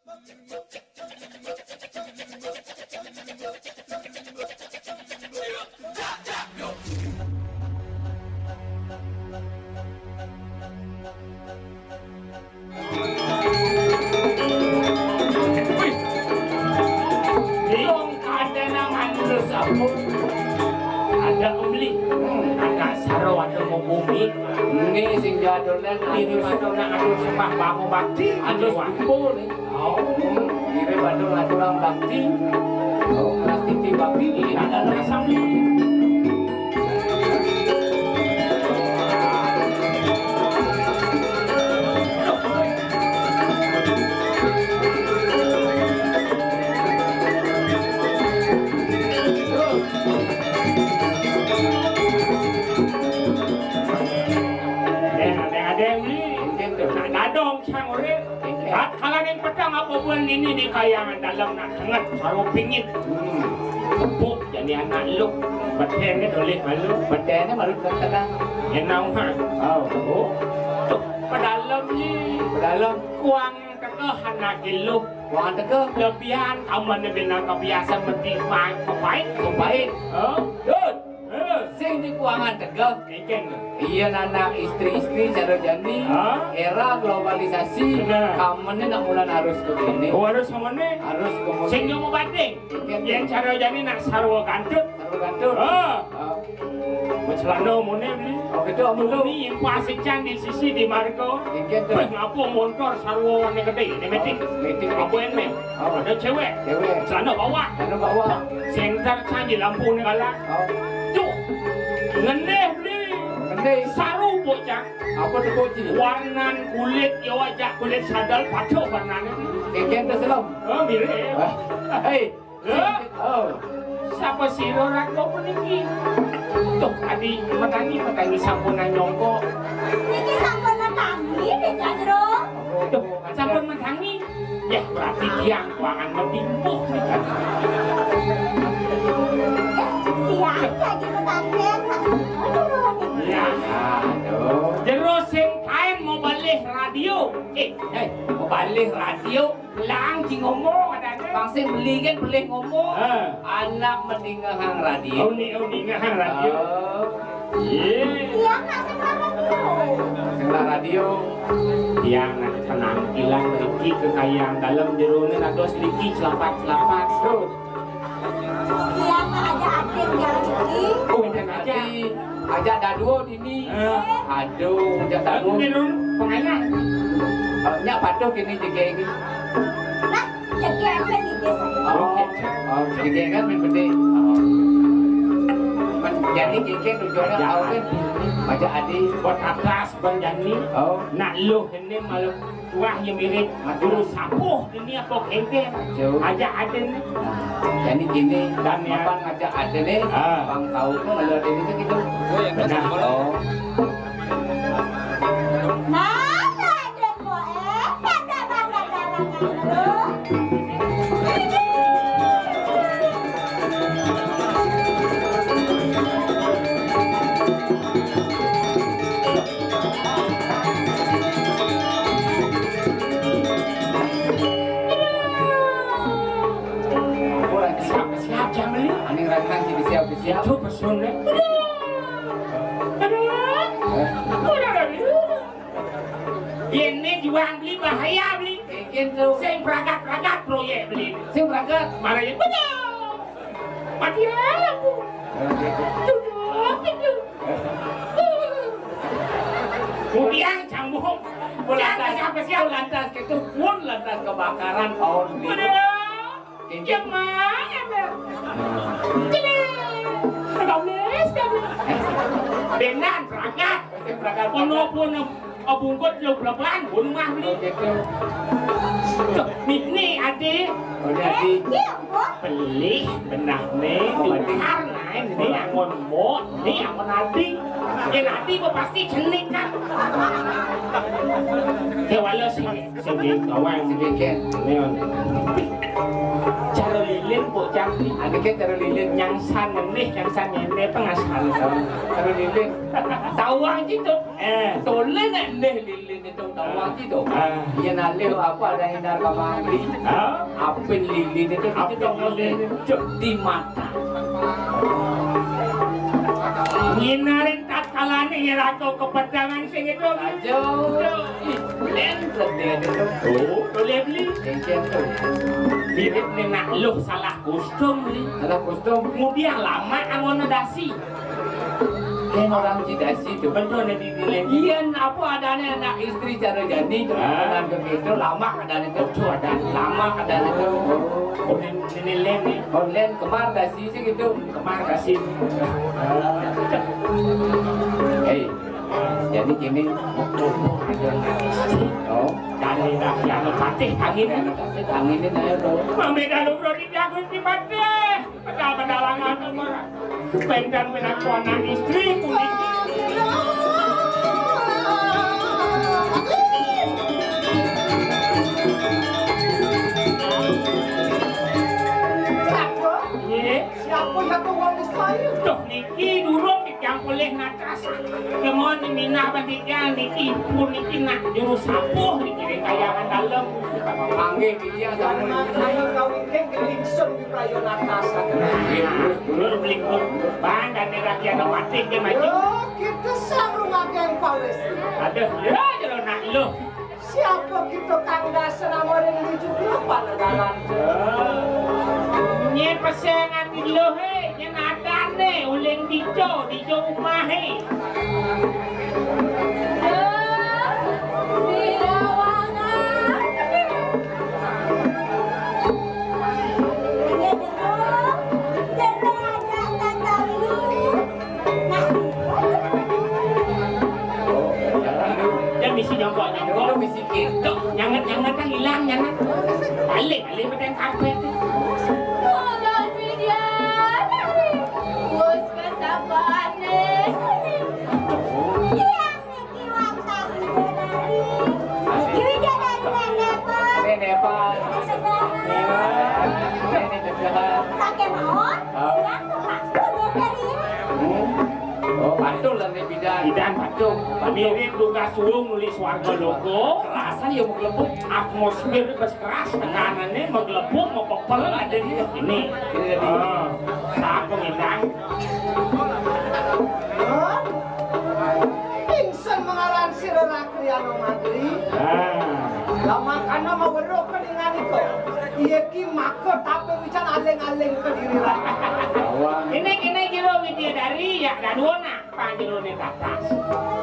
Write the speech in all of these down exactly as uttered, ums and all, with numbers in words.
Wih. Dong kadang nang anu sapu. Ada beli. Hmm, ada saro, ada mau bumi. Ini sing jadul dan ini mata nak anu sembah bangun bakti. Anu kumpul. Oh, kira badung aturan bakti. Oh, kelas titi bakti. Ada rasa. Ada, ada, ada, ini. Nak dadong sang urip. Kat kalaning petang apa bulan ini di kayangan dalam nak tenget, sarwa pingit. Hmm. Tepuk jadi anak lu. Bedene dolih malu. Bedene malu kat tengah. Enau ha. Oh. Oh. Tuh, pedalem ni. Pedalem. Kuang tegeh anak ilu. Kuang tegeh. Lebihan kamu ni bina kebiasaan mesti main pepait. Pepait. Oh. Dud. Sing di kuangan tegeh. Kengkeng. Iya, nanak istri-istri cara jani. Ha? Era globalisasi. Benar. Kamennya nak mulan harus ke sini. Oh, harus kamennya? Harus ke sini. Sing dia mau banding. Kengkeng. Yang cara jani nak sarwa gantut. Sarwa gantut. Ha. Ha. Bercelana mone beli. Oh, gitu, amun tu. Ini impas ican di sisi di marga. Kengkeng tu. Beh, ngapa motor sarwa warna gede? Ini metik. Metik. Apa yang ni? Oh. Ada cewek. Cewek. Celana bawah. Celana bawah. Senter canggih lampu ni galak. Oh. Tuh. Ngendih beli. Ngendih. Saru bocah. Apa tu bocah? Warnan kulit yo ajak kulit sadal patuh warnanya. Kengkeng tu selom. Oh, mirip. Wah. Hei. Hah? Oh. Siapa sira raga puniki? Tuh, tadi matani, matani sampun nyongko. Niki sampun matani, Dék Candra. Tuh, sampun matani. Ya, berarti tiang kuangan mati. Tuh, siang lagi matani, Mas. Aduh, niki. Ya, aduh. Jero sing kain mau balik radio. Eh, eh, mau balik radio. Lang, ci ngomong, ada-ada. Bang sing beli kan boleh ngomong. Ha. Anak mendingehang radio. Oh, ni, oh, dingehang radio. Oh. Iya. Iya, Kak, sing radio. Sing radio. Tiang nak penampilan riki kekayaan dalam jerone nak dos riki celapat-celapat. Tuh. Siapa aja adik yang ini? Oh, dan aja. Aja ada dua di Eh. Aduh, jak tahu. Aku minum pengayang. Eh, nyak patuh kini jegé ini. Nah, jegé apa nih biasanya? Oh, oh, jegé kan main gede. Oh. Men-, jadi jegé tujuannya tahu kan? Baca adi. Buat atas, Bang Jani. Oh. Nak lu ini malu. Wah, ya mirip guru sapuh ini apa kengkeng? Aja ada nih. Nah, jadi gini, dan ya. Mapan aja ada nih, ah. Bang tahu tuh kalau ada itu gitu. Benar. Oh. Mana ada kok, eh? Kagak, kagak, kagak, kagak. Siap, siap, jangan beli. Aning rakan jadi siap, siap. Itu pesun, eh. Aduh. Aduh. Aduh. Ini juang beli bahaya beli. Bikin tuh. Sing pragat-pragat proyek beli. Sing pragat. Mana ya? Betul. Mati lampu. Sudah itu. Kemudian canggung. Pun lantas, siapa siapa pun lantas gitu, pun lantas kebakaran tahun ini. Udah. Yang mana, Bang? Jelas. Gamis, gamis. Benar, berangkat. Berangkat. Penuh pun. Oh, bungkut lu berapaan? Bunuh mah beli. Oh, gitu. Tuh, ni, ni, adi. Oh, ni adi. Eh, iya, Mbok. Pelih, benah ni. Oh, adi. Tukar, nah, ni angon mbok, ni angon adi. Ya, adi gua pasti cenik kan. Ya, walau sih, sini, kawan. Sini, Ken. Ni, on. Cara lilin, Mbok Cantik. Adi, Ken, cara lilin. Yang sana ni, yang sana ni, pengasal. Cara lilin. Tawang gitu. Eh. Tole nek ndeh lilin Tawang itu. Ah. Iya, nalih apa ada indar kamari? Ah? Apin lilin itu, apa itu lilin? Cuk, di mata. Nginarin tatkalane ya ratu kepedangan sing itu. Aja. Ih, len sedih itu. Oh, boleh beli. Encen tuh. Mirip nih nak luh salah kostum nih. Salah kostum. Kemudian lama angon dasi. Yen orang cita situ. Betul, nek di, di, di. Yen apa adane anak istri cara jadi tuh, ah, dengan begitu, lama adane tuh. Betul, ada. Lama adane tuh. Oh, ini, ini lem nih. Oh, len kemar dasi sih gitu. Kemar dasi. Hei, jadi gini. Oh, dari rakyat Patih angin. Rakyat Patih angin ini aja tuh. Mami dalu bro di jago di Patih. Pedal-pedalan aku mah. Bentang-bentang anak istri puniki. Siapa? Nggih. Siapa yang kau wali saya? Duh, niki durung titiang polih natas. Kemon minah pendidikan niki pun niki nak juru sapuh niki ring kayangan dalem. Panggih titiang sampun. Ayo kawin ke gelingsun di prayo natas. Nggih, terus, terus melingkut. Bang, dan rakyat Patih ke maju. Yo, kita sang rumah geng Paulus. Aduh, ya, jero nak luh. Siapa kita kang dasa nama ring nuju grup panegaran? Nye pesengan luh, eh, nye nadane uling dijo, dijo umahe. Dia misi nyongkok-nyongkok. Lu misi gitu. Nyanget-nyanget kan hilang, nyanget. Balik, balik, peteng karpet. Tolong, Widya. Bos kesabaran. Iya, Niki Wata Widya dari. Widya dari Nenepan. Nenepan. Nenepan. Pakai maon? Oh. Iya, Pak. Widya dari. Hmm. Oh, batul lah nih bidan. Bidan batul. Mirip duka suwung nulis warga loko. Kerasan ya mau kelebuk. Atmosfer pas keras, tekanannya mau kelebuk, mau pepel ada di sini. Ini tadi. Oh, sapu ngidang. Hah? Pingsan mengaran sira Rakriano Madri. Ah. Lah makana maweruh keningan iko. Iya ki maka tapi wican aling-aling ke diri ra. Ini, ini jero Widya dari ya Dadona. Panjerone tatas.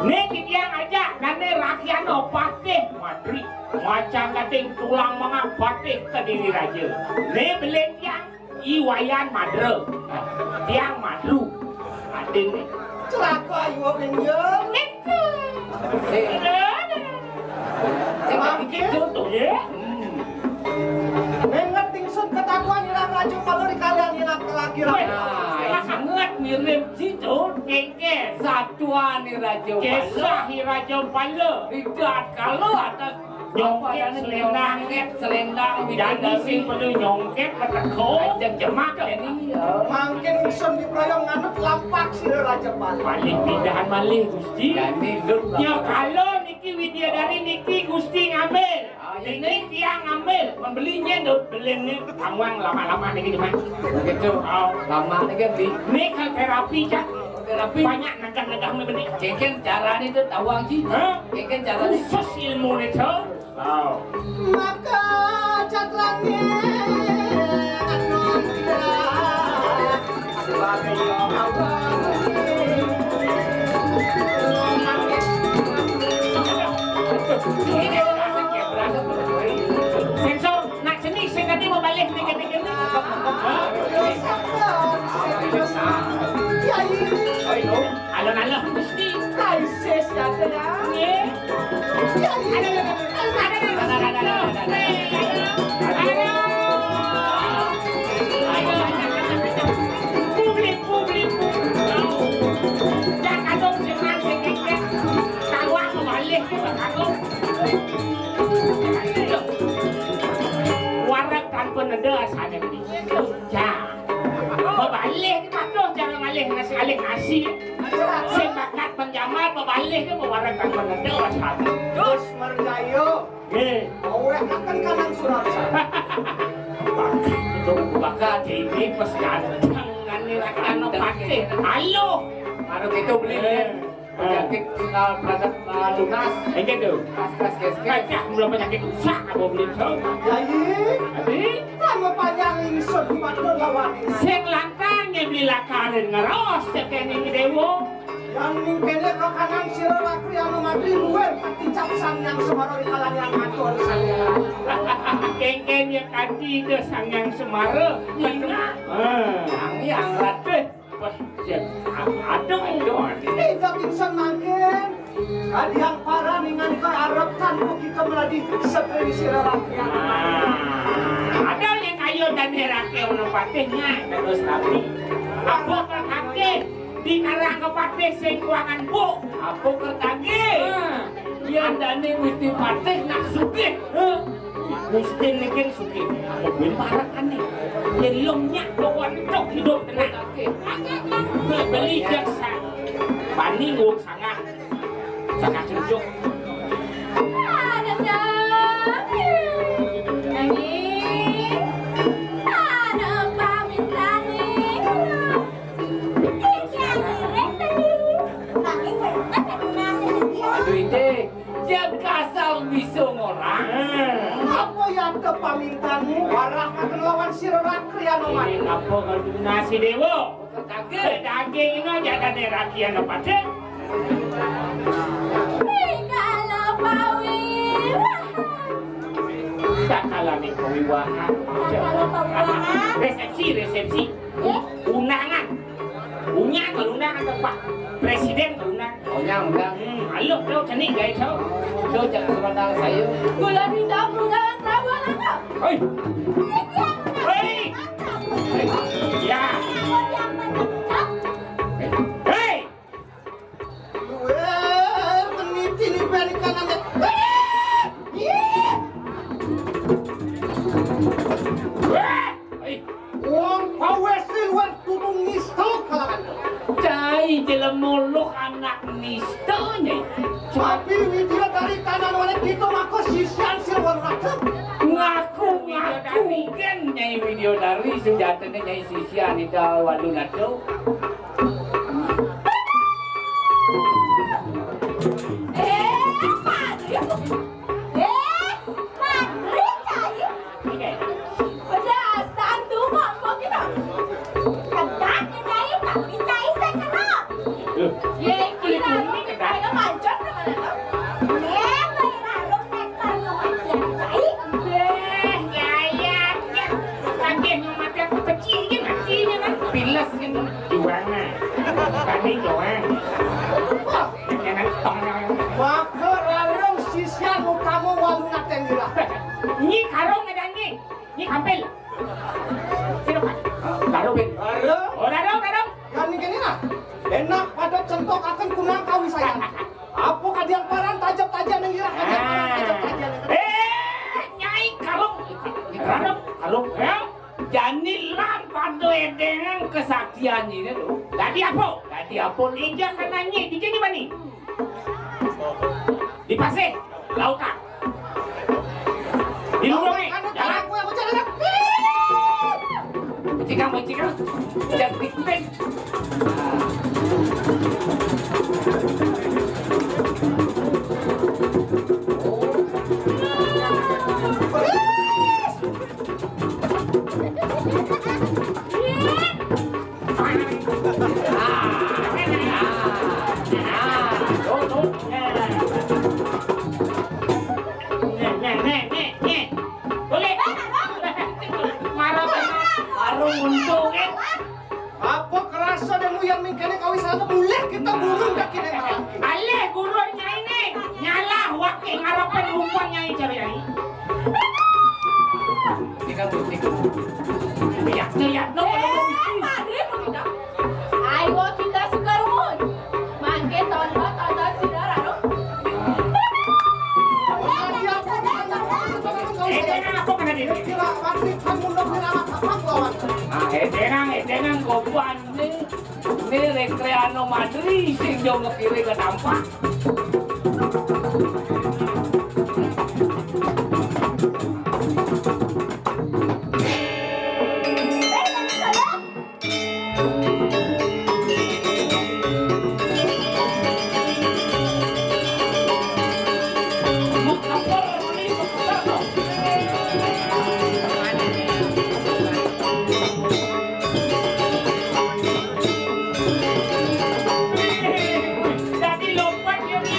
Ning titiang ajak dane rakyat Patih Madri. Macan kating tulang mengah Patih Kediri Raja. Ne belen tiang I Wayan Madra. Tiang Madru. Adin ne. Celaka ayu apa ini? Niku. Sing, sing mangke. Contoh ya. Hmm. Menget ingsun ketakuan irang Raja Pala di kalian irang lagi. Weh, rakyat. Sangat mirip situ. Kengken. Satuan Raja Pala. Kisah Raja Pala. Tidak kalau atas nyongket selendang. Nyongket selendang. Jadi sing perlu nyongket peteko. Ajak jemak ini. Ya. Mangkin ingsun diproyong nganut lampak sira Raja Pala. Malih pindahan malih, Gusti. Jadi, ya, kalau niki Widyadari niki Gusti ngambil. Ah, iya. Niki tiang ngambil. Membelinya, Dut. Beli nih, kamu yang lama-lama niki cuma. Begitu. Oh. Lama niki, Bi. Ini kan terapi, Cak. Terapi. Banyak negah-negah nih, beli. Kengken cara nih, Dut, tawang sih. Hah? Kengken cara nih. Khusus ilmu nih, Cak. Wow. Maka cat langit non tidak sebagai Allah. Sensor, nak seni sing kate mau balik nih, kate, kate. Hah? Kiai. Ayo, no. Alon-alon mesti. Hai, sis, ya, ya. Nggih. Ya, ya. Aduh, aduh, aduh, aduh, aduh, aduh. Aduh. Aduh. Publik, publik, publik. Jangan dong, jangan, jangan, jangan. Tawa kembali, tawa. Wareg tanpa neda asane mriki. Ya. Bebalih ki patuh jangan malih nasi alih nasi. Sing bakat menjamal, bebalih ke bewarang tanpa ngedo, Mas Abi. Terus merjayo. Nggih. Awak akan kanan surat. Itu bakal ini pas ganteng kan ini rakan patih. Ayo. Baru gitu beli. Eh. Penyakit tinggal pada, eh, lunas. Enggak tuh. Kas, kas, kes, kes. Kacah mula penyakit rusak apa beli tuh. Jadi, Abi? Lama panjang ingsun di mata lawan. Sing lantang yang beli lakarin ngeros cekening dewa. Yang mingkene ke kanan sira rakri anu mati luwih pati cap Sang Hyang Semara di kalangan matur Sang Hyang. Kengken ya kadi de Sang Hyang Semara. Ingat. Ah. Sang Hyang Ratih. Wah, ya, adem, adem. Ingat ingsun mangkin. Kadiang para ningan ke arep tanpa kita meladi setri sira rakri anu mati. Ah. Ada yang kayu dan herake ono patihnya terus tapi. Apa kan akeh? Di karang kepatih sing kuangan, Bu. Apa kertake? Nah, yen dane Gusti Patih nak sugih. Heh. Gusti niki sugih. Apa kuwi parakane? Yen lum nyak kok entuk hidup tenang. Kertake. Beli jaksa. Bani nguk sangah. Sangah cucuk. Ada nangis. Ada pamit nangis. Aduh, Ide, jan kasar bisa ngorang. Apa ya ada pamintanmu? Warah akan lawan sira rakri anu mati. Ini apa kalau nasi dewa? Kagak. Daging ini aja ada rakian apa deh? Kalau pawi. Tak kalah nih pawiwahan. Tak kalah pawiwahan. Resepsi, resepsi. Undangan. Undangan, kalau undangan ke Pak Presiden kalau undangan. Oh, ya, undang. Hmm, halo, kau cenik gaya kau. Kau jangan sembarang saya. Gula bintang perundangan Prabu Ananda. Hei. Hei. Ya. Hei. Weh, peniti ni balikan anda. Weh. Wong pawesi luwih tutung ngistel kalawan. Cai jelema luh anak nista, Nyai. Tapi Widya dari tanah oleh kita maka sisian sing warnata. Ngaku, ngaku gen, Nyai Widya dari sujatine Nyai sisian Ida Walunata. Eh, Pak. Eh, Pak, Cai. Udah, tantu ngomong gitu. Kedak nyai, tapi nyai saya kena. Ye, kira lu saya mancot ke mana tuh? Ye, bayar harum sektor kematian nyai. Eh, nyai, ya. Lagi mau mati aku kecil, mati kan. Piles kan. Juang, nah. Tadi juang. Jangan tong. Maka rarung sisian utama walu nateng gila. Nyi karung ada nyi. Nyi kampil. Sino kan? Rarung. Rarung. Oh, rarung, rarung. Kan ini lah. Enak pada centok akan kunang kawi saya. Apa kadiang paran tajam-tajam yang gila kadiang paran tajam-tajam. Eh, nyai karung. Karung, karung. Ya. Jani lam pada edengan kesaktian ini tuh. Tadi apa? Tadi apa? Ija kan nanya, di sini bani. Di pasir, lautan. Di gunung nih, jalan. Pecikang, pecikang. Jangan ikutin. Apa kena diri? Kira pasti kan mundur di lama apa lawan. Nah, edengan, edengan gobuan nih. Ini Rekreano Madri sing jauh kiri ke tampak. Jadi lompat dia ni.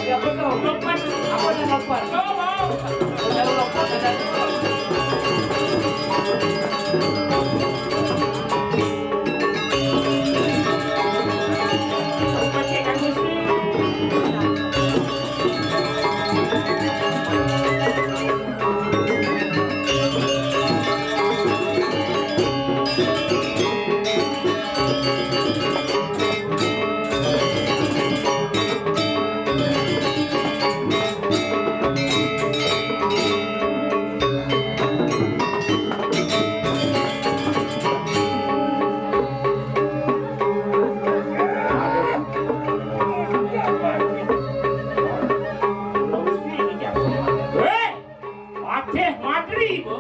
Ya, betul. Lompat. Apa dah lompat? Oh, oh. Betul, lompat, betul. Weh, Madeh Madri, Bu.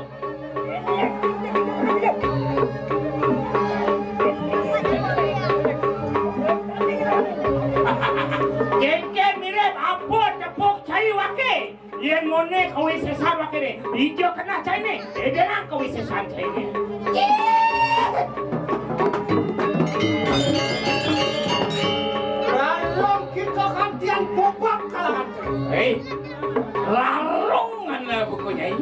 Kengken mirip apa tepuk cai wake. Yen mone kawisesan wake ne, ijo kena cai ne, edengan kawisesan cai ne. Ralong kita kantian bobak kalangan. Hei, ralong ana buku nyai.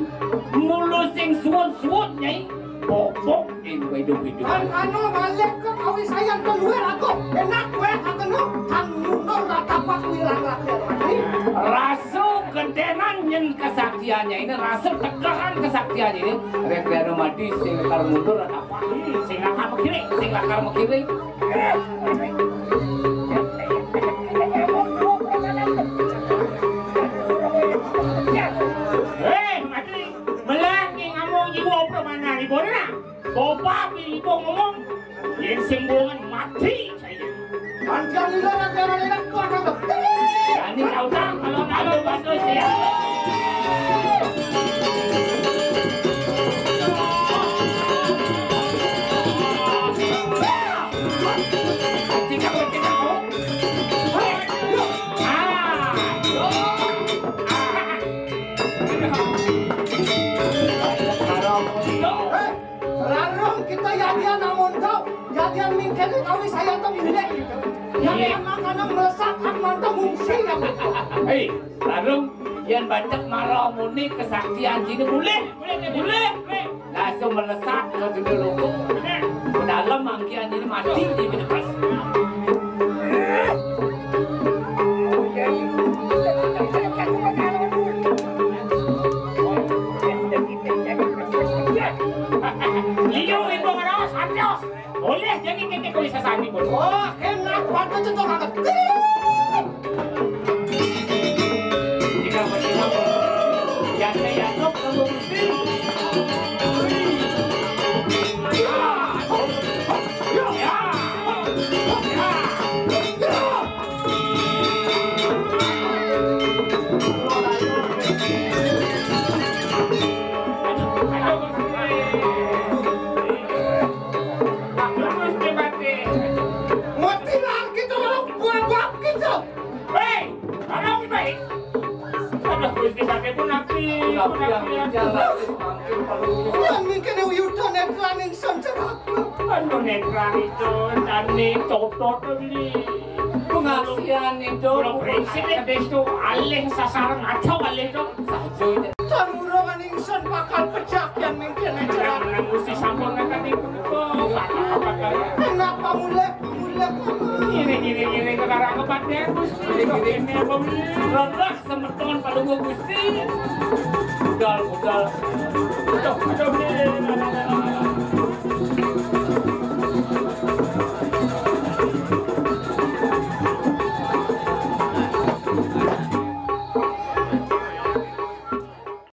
Mulu sing suwun-suwun nyai. Bobok ibu hidup-hidup. Kan anu balik ke kawisayan keluar aku. Enak gue katenu kan mundur ratapak wilang rakyat mati. Rasu gentenan nyen kesaktiannya ini, rasu tegahan kesaktiannya ini. Rekreano mati sing lakar mundur ratapak. Sing lakar kiri, sing lakar kiri. Hei, mati. Melah ni ngomong jiwa permana ni bona. Bopa pi ibu ngomong. Yen sing buangan mati saya. Panjang lila nak jalan enak kuat apa? Ani kau tak kalau kalau bantu saya. Tidak tidak. Ah. Hei, larung kita yadian amun kau, yadian mingkene kawi saya tong milih gitu. Yang emang kana melesat kan mantap mungsi ya. Hei, larung, yen bancek mara muni kesaktian sini boleh, boleh, boleh. Langsung melesat ke jendela loko. Ke dalam mangkian ini mati di depan. Liu ibu ngerawas antios. Boleh jadi kita kau bisa sani pun. Oh, enak banget itu banget. Jika bertindak, ya saya sok kamu mesti. Mati lah kita orang buah bab kita. Hei, orang baik. Aduh, Gusti Patih pun nanti, pun nanti. Yang mikir uyudan dan running sound cerak. Anu netra itu, tani cotot beli. Pengaksian itu. Kalau prinsip ya, itu alih sasaran atau alih itu. Saja. Tan urung ningsun bakal pecak yang mingkin aja. Menang Gusti sampun ngangkat ibu. Kenapa mulai? Mulai. Ini, ini, ini sekarang kepaten Gusti. Ini apa? Lelah semeton pada Gusti. Budal, budal. Aduh, aduh, ini, ini, ini, ini.